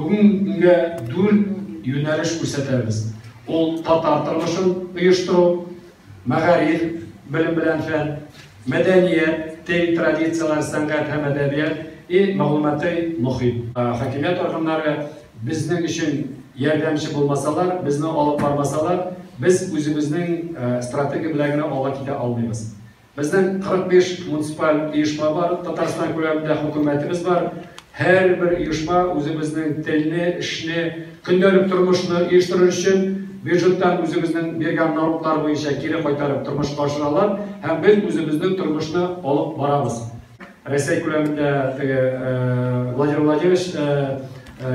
Бүгенге көнгә дүрт юнәлеш күрсәтәбез. Ул татар тормышын оештыру, мәгариф, белем белән фән, мәдәният, тел, традицияләр, сәнгать һәм әдәбият и мәгълүмати мохит. Хакимият органнары безнең өчен ярдәмче булмасалар, безне алып бармасалар, без үзебезнең стратегия белән генә алга китә алмыйбыз. Безнең 45 муниципаль оешма бар, Татарстан күләмендә хөкүмәтебез бар. Һәрбер оешма үзебезнең телне, эшне, көндәлек тормышны оештырыр өчен бюджеттан үзебезнең биргән налоглар буенча кире кайтарып тормышка ашыралар һәм без үзебезнең тормышны алып барабыз. Рәсәй күләмендә теге Владимир Владимирович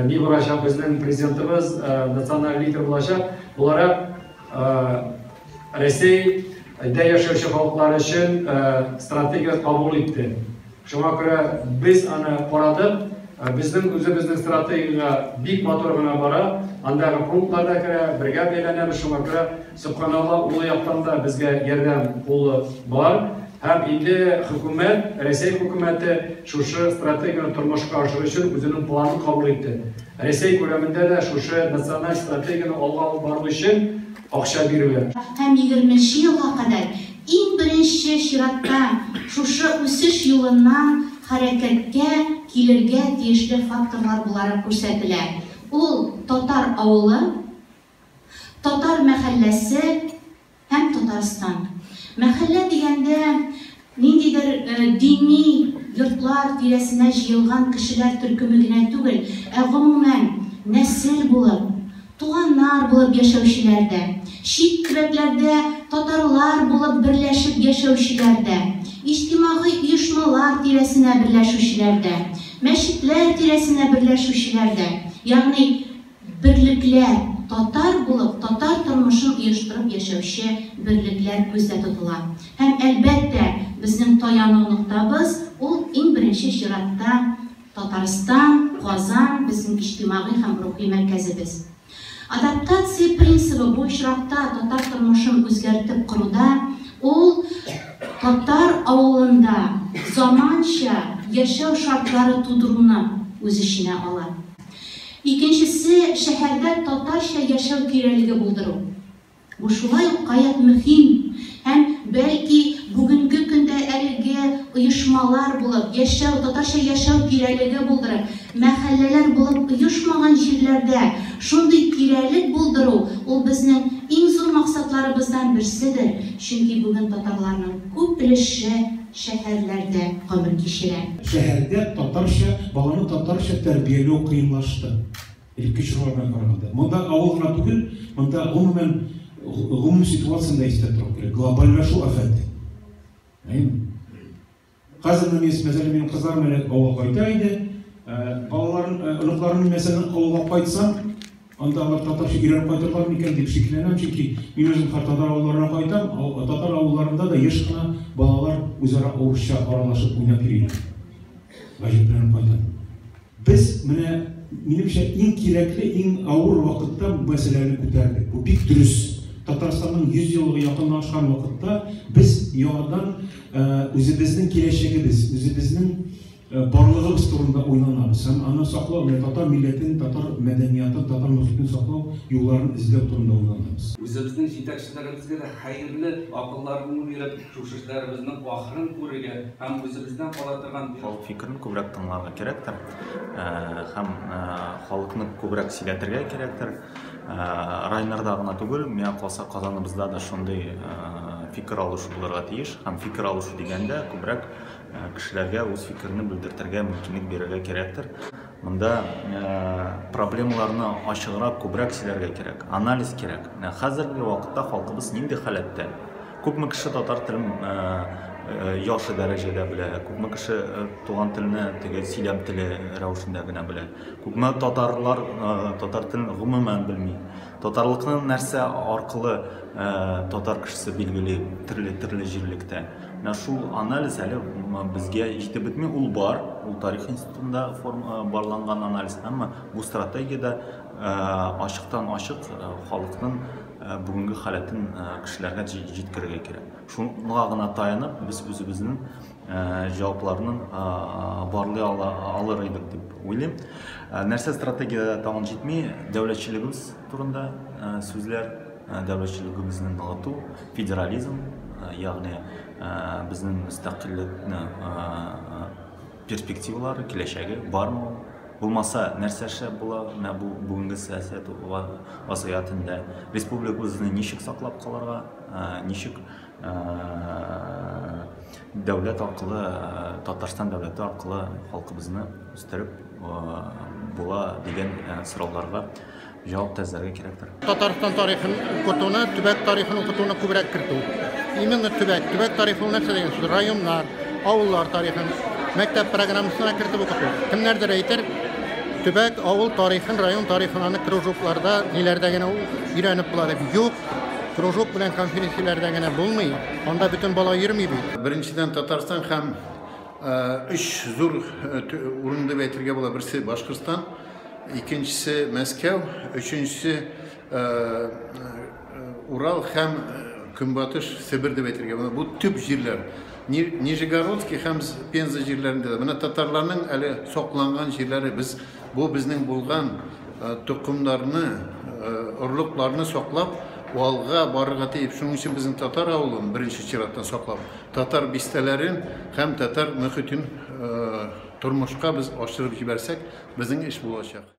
ни булачак, безнең президентыбыз националь лидер булачак буларак, Рәсәй дә яшәүче халыклар өчен стратегия кабул итте. Шуңа күрә без аны карадык. Безнең үзебезнең стратегиягә бик матур гына бара. Андагы пунктлар да керә, бергә бәйләнәбез. Шуңа күрә, сөбханалла, ул яктан да безгә ярдәм кулы бар. Һәм инде хөкүмәт, Рәсәй хөкүмәте шушы стратегияне тормышка ашыру өчен үзенең планын кабул итте. Рәсәй күләмендә дә шушы националь стратегияне алга алып бару өчен акча бирелә. Һәм егерменче елга кадәр иң беренче чиратта шушы үсеш юлыннан хәрәкәткә килергә тиешле факторлар буларак күрсәтелә. Ул татар авылы, татар мәхәлләсе, Һәм Татарстан. Мәхәллә дигәндә, ниндидер дини йортлар тирәсенә җыелган кешеләр төркеме генә түгел, ә гомумән, нәсел булып, туганнар булып яшәүчеләр дә, чит төбәкләрдә татарлар булып берләшеп яшәүчеләр дә, иҗтимагый оешмалар тирәсенә берләшүчеләр дә, мәчетләр тирәсенә берләшүчеләр дә, ягъни Берлекләр, татар булып, татар тормышын оештырып яшәүче берлекләр күздә тотыла. Һәм, әлбәттә, безнең таяну ноктабыз, ул иң беренче чиратта Татарстан, Казан, безнең иҗтимагый һәм рухи мәркәзебез. Адаптация принцибы бу очракта татар тормышын үзгәртеп коруда, ул татар авылында заманча яшәү шартлары тудыруны үз эченә ала. Икенчесе, шәһәрдә татарча яшәү тирәлеге булдыру. Бу шулай ук гаять мөһим һәм, бәлки, бүгенге көндә әлеге оешмалар булып, яшәү, татарча яшәү тирәлеге булдырып, мәхәлләләр булып оешмаган җирләрдә шундый тирәлек булдыру, ул безнең иң зур максатларыбыздан берседер, чөнки бүген татарларның күп өлеше шәһәрләрдә гомер кичерә. Шәһәрдә татарча, баланы татарча тәрбияләү кыенлашты. Элекке чорлар белән караганда. Монда авыл гына түгел, монда гомумән гомум ситуацияне дә истә тору кирәк. Глобальләшү афәте. Әйеме? Хәзер менә мәсәлән, минем кызларым әле авылга кайта иде. Балаларын, оныкларым мәсәлән, авылга кайтсам, Анда алар татарча өйрәнеп кайтырлар микән дип шикләнәм, чөнки мин үзем хәзер татар авылларына кайтам, татар авылларында да еш кына балалар үзара урысча аралашып уйнап йөриләр. Гаҗәпләнеп кайтам. Без менә, минемчә, иң кирәкле, иң авыр вакытта бу мәсьәләне күтәрдек. Бу бик дөрес. Татарстанның 100 еллыгы якынлашкан вакытта без яңадан үзебезнең киләчәгебез, үзебезнең Барлыгыбыз турында уйланабыз һәм аны саклау, менә татар милләтен, татар мәдәниятын, татар мохитен саклау юлларын эзләү турында уйланабыз. Үзебезнең җитәкчеләребезгә дә хәерле акылларны биреп, шушы эшләребезнең ахырын күрергә һәм үзебездән кала торган. Халык фикерен күбрәк тыңларга кирәктер һәм халыкны күбрәк сөйләтергә кирәктер. Районнарда гына түгел, миңа калса, Казаныбызда да шундый фикер алышу булырга тиеш. Һәм фикер алышу дигәндә күбрәк Кешеләргә үз фикерне белдертергә мөмкинлек бирергә кирәктер. Монда проблемаларны ачыграк, күбрәк сөйләргә кирәк, анализ кирәк. Менә хәзерге вакытта халкыбыз нинди халәттә? Күпме кеше татар телен яхшы дәрәҗәдә белә, күпме кеше туган телне теге сөйләм теле рәвешендә генә белә, күпме татарлар татар телен гомумән белми. Татарлыкны нәрсә аркылы татар кешесе билгели төрле-төрле җирлектә. Менә шул анализ әле безгә җитеп бетми. Ул бар, ул тарих институтында барланган анализ, әмма бу стратегиядә ачыктан-ачык халыкның бүгенге халәтен кешеләргә җиткерергә кирәк. Шуңа гына таянып, без үзебезнең җавапларның барлый алыр идек дип уйлыйм. Нәрсә стратегиядә тагын җитми? Дәүләтчелегебез турында сүзләр, дәүләтчелегебезне ныгыту, федерализм, ягъни безнең мөстәкыйльлекне перспективалары, киләчәге бармы ул? Булмаса, нәрсә эшләп була менә бу бүгенге сәясәт вазгыятендә? Республикабызны ничек саклап калырга, ничек дәүләт аркылы, Татарстан дәүләте аркылы халкыбызны үстереп була дигән сорауларга җавап та эзләргә кирәктер. Татарстан тарихын укытуны, төбәк тарихын укытуны күбрәк кертү. Именно төбәк. Төбәк тарихы ул нәрсә дигән сүз? Районнар, авыллар тарихын мәктәп программасына кертеп укыту. Кемнәрдер әйтер, төбәк, авыл тарихын, район тарихын аны кружокларда, ниләрдә генә өйрәнеп була дип. Юк, кружок белән конференцияләрдә генә булмый. Анда бөтен бала йөрми бит. Беренчедән, Татарстан һәм өч зур урын дип әйтергә була. Берсе Башкортстан, икенчесе Мәскәү, өченчесе Урал һәм Көнбатыш Себер дип әйтергә була. Бу төп җирләр. Нижегородский һәм Пенза җирләрендә дә. Менә татарларның әле сакланган җирләре без бу безнең булган токымнарны, орлыкларны саклап, алга барырга тиеш. Шуның өчен безнең татар авылын беренче чиратта саклап, татар бистәләрен һәм татар мөхитен тормышка без ашырып җибәрсәк, безнең эш булачак.